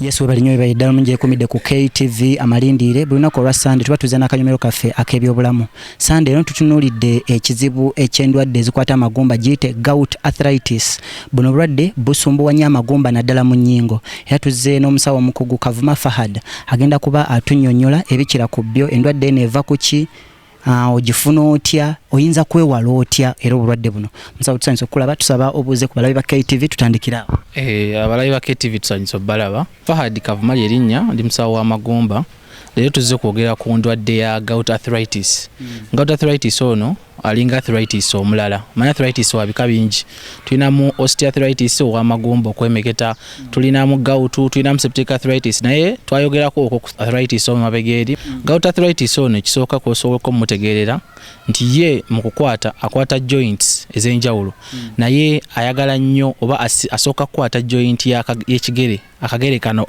Yes, webale nnyo, webale ddala mungi ekumidde ku KTV Amalindiire. Buli lunaku olwa Sande tuba tuze n'akanyomero kaffe ak'ebyobulamu. Sande eno tutunuulidde ekizibu eky'endwadde ezikwata amagumba, giyite gout arthritis. Buno obulwadde busumbuwa nnyo amagumba, naddala mu nnyingo, era tuzze n'omusawo omukugu Kavuma Fahad, agenda kuba atunnyonnyola ebikira ku byo. Endwadde eno eva ku ki? Ogifuna otya? Oyinza kwewala otya era obulwadde buno? Musawo, tusanyusa okukulaba. Tusaba obuuze ku balabi ba KTV. Tutandikire awo. Abalabi ba KTV, tusanyusa obbalaba. Fahad Kavuma lyerinnya, ndi musawo w'amagumba. Leero tuzze kwogera ku ndwadde ya gout arthritis. Gout arthritis ono alinga arthritis omulala. Manyi arthritis wa bika bingi. Tulinamu osteoarthritis ow'amagumba okwemeketa, tulinamu gout, tulinamu septic arthritis, naye twayogerako okwo ku arthritis omumabega eri. Gout arthritis ono, ekisooka kwosobola okumutegeerera nti ye mu kukwata akwata joints ez'enjawulo, naye ayagala nnyo oba asooka kukwata joint y'ekigere, akagere kano,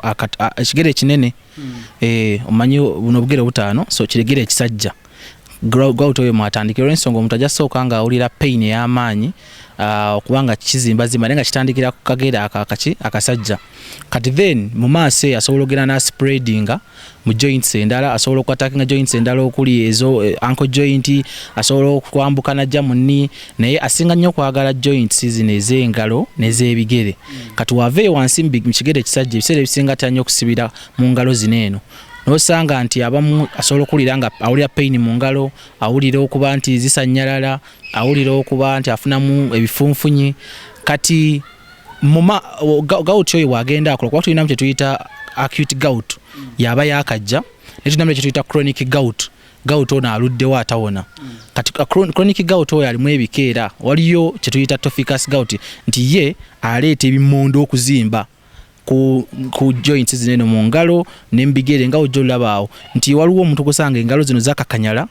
ekigere ekinene. Omanyi buno obugere butaano, so kiregere ekisajja. Gout oyo mwatandikira, olw'ensonga omuntu ajja sooka nga awulira pain ey'amaanyi, okubanga kizimbazimba, naye nga kitandikira ku kagere ako akaki akasajja. Kati then mu maaso eyo asobola ogenda n'aspreadinga mu joints endala, asobola okuattackinga joints endala okuli ezo ankle joint, asobola okwambuka najja mu knee, naye asinga nnyo okwagala joints zino ez'engalo n'ez'ebigere. Kati wava eyo wansi mu kigere ekisajja, ebiseera ebisinga atera nnyo okusibira mu ngalo zino eno, n'osanga nti abamu asobola okuwulira nga awulira pain mu ngalo, awulira okuba nti zisanyalala, awulira okuba nti afunamu ebifunfunyi. Kati gout oyo bwagenda akola, kuba tulinamu kyetuyita acute gout, yaba yakajja, naye tulinamu kyetuyita chronic gout. Gout ono aluddewo atawona. Kati chronic gout oyo alimu ebikeera. Waliyo kyetuyita tophaceous gout, nti ye aleeta ebimondo okuzimba ku joints zino eno mu ngalo n'embigere, nga ojja olaba awo nti waliwo omuntu gusanga engalo zino zakakanyala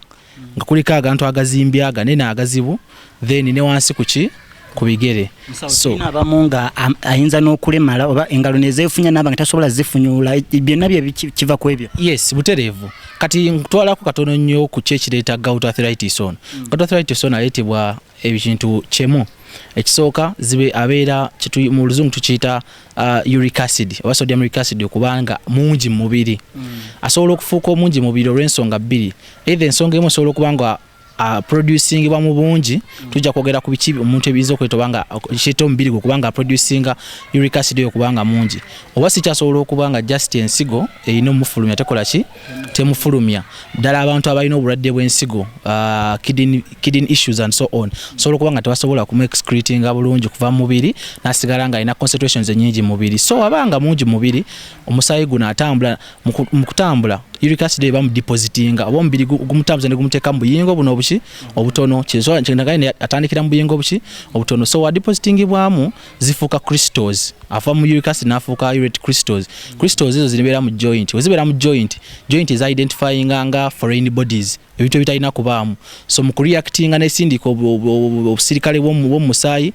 nga kuliko agantu agazimbye aganene agazibu, then ne wansi kuki ku bigere. So abamu nga ayinza n'okulemala oba engalo nezeefunya naaba nga tasobola zifunyuula. Byonna bye kiva ku ebyo? Yes, butereevu. Kati nkutwalako katono nnyo ku ki ekireeta gout arthritis ono. Gout arthritis ono aleetebwa ebintu kyemu. Ekisooka zibe abeera mu Luzungu tukiyita uric acid oba sodium uric acid okubanga mungi mu mubiri. Asobola okufuuka omungi mu mubiri olw'ensonga bbiri. Either ensonga emu osobola okuba nga producingibwa mu bungi. Tujja kwogera ku biki omuntu ebiyinza okuleeta obanga kireeta omubiri gwe kubanga producinga uric acid oyo kubanga mungi, oba si kyasobola okuba nga just ensigo erina omufulumya tekola ki, temufulumya ddala. Abantu abalina obulwadde bw'ensigo, kidney issues and so on, sobola okuba nga tebasobola kumu excretinga bulungi kuva mu mubiri, n'asigala nga alina concentrations ennyingi mu mubiri. So aba nga mungi mu mubiri, omusaayi guno atambula, mu kutambula uric acid eba mudepositinga oba omubiri gumutambuza ne gumuteeka mu buyingo buno obuki obutono. Kinagaye atandikira mu buyingo buki obutono, so wadepositingibwamu zifuuka crystals. Ava mu uric acid n'afuuka urate crystals. Crystals ezo zibeera mu joint. We zibeera mu joint, joint eza identifyinga nga foreign bodies, ebintu ebitalina kubaamu. So mu kureactinga nesindika obusirikale bw'omumusaayi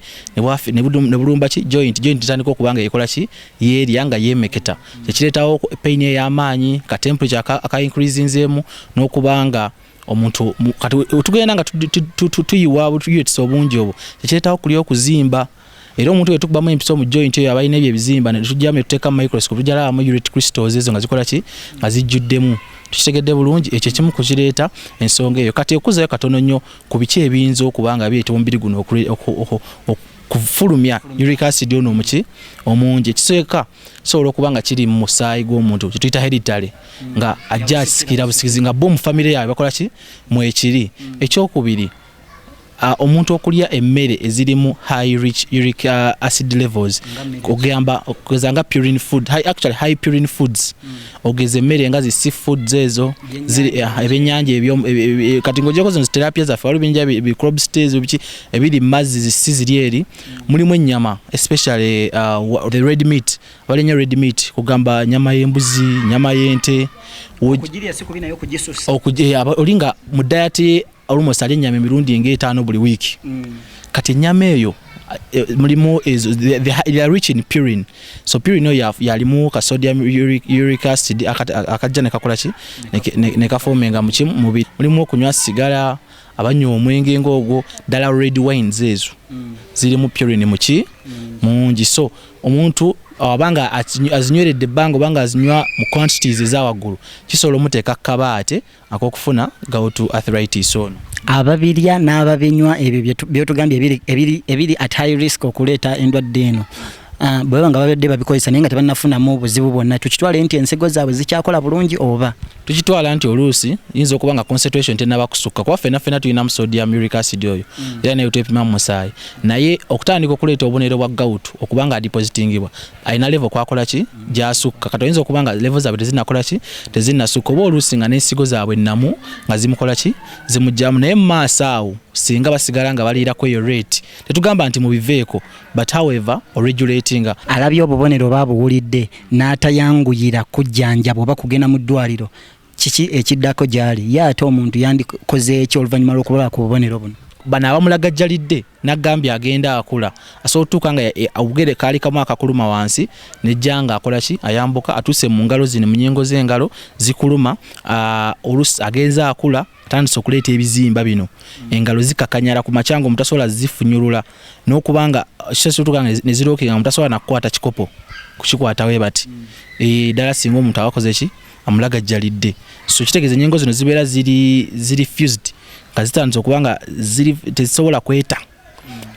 ne bulumba ki joint. Joint etandika okuba nga ekola ki, yeerya nga yeemeketa, ekireetawo pain ey'amaanyi, ka temperature aka increasinzeemu, n'okuba nga omuntu kati tugenda nga tuyiwa urates obungi obwo, ekireetawo kulya okuzimba. Era omuntu we tukubamu empiso mu joint eyo, abalina ebyo ebizimba, ne tujjamu ne tuteeka mu microscope, tujja labamu urate crystals ezo nga zikola ki, nga zijjuddemu. Tukitegedde bulungi? Ekyo ekimu ku kireeta ensonga eyo. Kati okuzayo katono nnyo ku biki ebiyinza okuba nga bireeta omubiri guno kufulumya uric acid ono omuki omungi, ekisooka kisobola okuba nga kiri mu musaayi gw'omuntu, kyetuyita hereditary, nga ajja asikira busikizi, nga bo mu famire yaabwe bakola ki, mwekiri. Ekyokubiri, omuntu okulya emmere ezirimu high rich uric acid levels, ogamba okugeza nga purine food, actually high purine foods, ogeza emmere nga zi seafoods ezo ziri, ebyennyanja ebyo. Kati ng'ogyeko zino tilapia zaffe, waliwo ebyennyanja bi lobsters, biki ebiri mu mazzi, zisi ziri eri. Mulimu ennyama, especially the red meat, bali nnyo red meat, kugamba nyama y'embuzi, nyama y'ente. Okugirya si kubi, naye okugisusa. Oli nga mu diet ye almost alya ennyama emirundi ng'etaano buli wiiki. Kati ennyama eyo mulimu ezo, they are rich in purine. So purine oyo yalimu ka sodium uric acid akajja ne kakola ki, ne kaforminga mu kimu mubiri. Mulimu okunywa sigala, abanywa omwenge ng'ogwo, ddala red wines ezo zirimu purine muki mungi. So omuntu Abanga azinyweredde ebbanga obanga azinywa mu quantities eza waggulu, kisobola omuteeka kabaate ak'okufuna gout arthritis ono. Ababirya n'ababinywa, ebyo byotugambye ebiri at high risk okuleeta endwadde eno, bwe baba nga babadde babikozesa naye nga tebannafunamu buzibu bwonna, tukitwale nti ensigo zaabwe zikyakola bulungi oba? Tukitwala nti oluusi yinza okuba nga concentration tenaba kusukka, kuba ffenna ffenna tulinamu sodium uric acid oyo, era naye twepima mu musaayi. Naye okutandika okuleeta obubonero bwa gout, okuba nga adepositingibwa, alina level kwakola ki gyasukka. Kati oyinza okuba nga level zaabwe tezinakola ki, tezinasukka, oba oluusi nga n'ensigo zaabwe nnamu nga zimukola ki, zimugjamu. Naye mu maaso awo singa basigala nga baliirako eyo rate, tetugamba nti mubiveeko, but however oregulatinga. Alabye obubonero oba abuwulidde n'atayanguyira kujjanjaba oba kugenda mu ddwaliro, kiki ekiddako gy'ali ye? Ate omuntu yandikoze eki oluvannyuma lw'okulaba ku bubonero buno? Bano abamulagajjalidde nagambye agenda akula, asobola otuuka nga obugere kaali kamu akakuluma wansi, nejja nga akola ki, ayambuka, atuuse mu ngalo zino, mu nyengo z'engalo zikuluma. Oluusi agenza akula, atandise okuleeta ebizimba bino, engalo zikakanyala ku makya nga omuntu asobola zifunyulula, n'okubanga kisotuuka nga nezirookinga, omuntu asobola nakukwata kikopo kukikwatawe bati. Ddala singa omuntu abakoze ki, amulagajjalidde, so kitegeeza enyengo zino zibeera ziri fused, nga zitandise okuba nga ziri tezisobola kweta,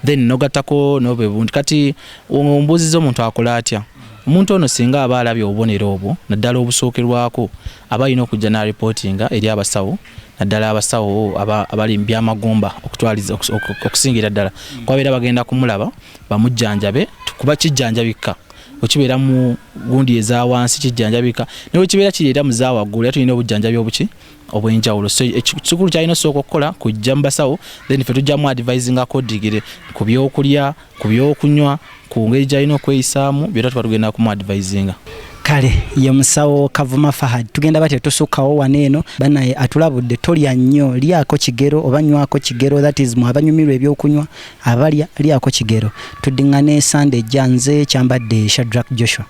then nogattako nobwe buntu. Kati ombuuziza omuntu akola atya? Omuntu ono singa aba alabye obubonero obwo, naddala obusookerwako, aba alina okujja n'aripootinga eri abasawo, naddala abasawo abali mu byamagumba okutwaliza okusingira ddala, kubabeera bagenda kumulaba bamujjanjabe, kuba kijjanjabika. Wekibeera mu gundi eza wansi kijjanjabika, naye wekibeera kiri era mu za waggulu, era tulina obujjanjabi obuki obw'enjawulo. So ekikulu kyalina osooka okukola kujja mu basawo, then ffe tujjamu advising accordingly ku byokulya, ku byokunywa, ku ngeri gyalina okweyisaamu, byonna tuba tugenda kumu advisinga. Kale ye musawo Kavuma Fahad. Tugenda batya tusukkawo wano eno banaye atulabudde, tolya nnyo, lyako kigero oba nywako kigero. That is, mu abanyumirwa ebyokunywa, abalya, lyako kigero. Tuddiŋŋane Sande ejja. Nze Kyambadde Shadrack Joshua.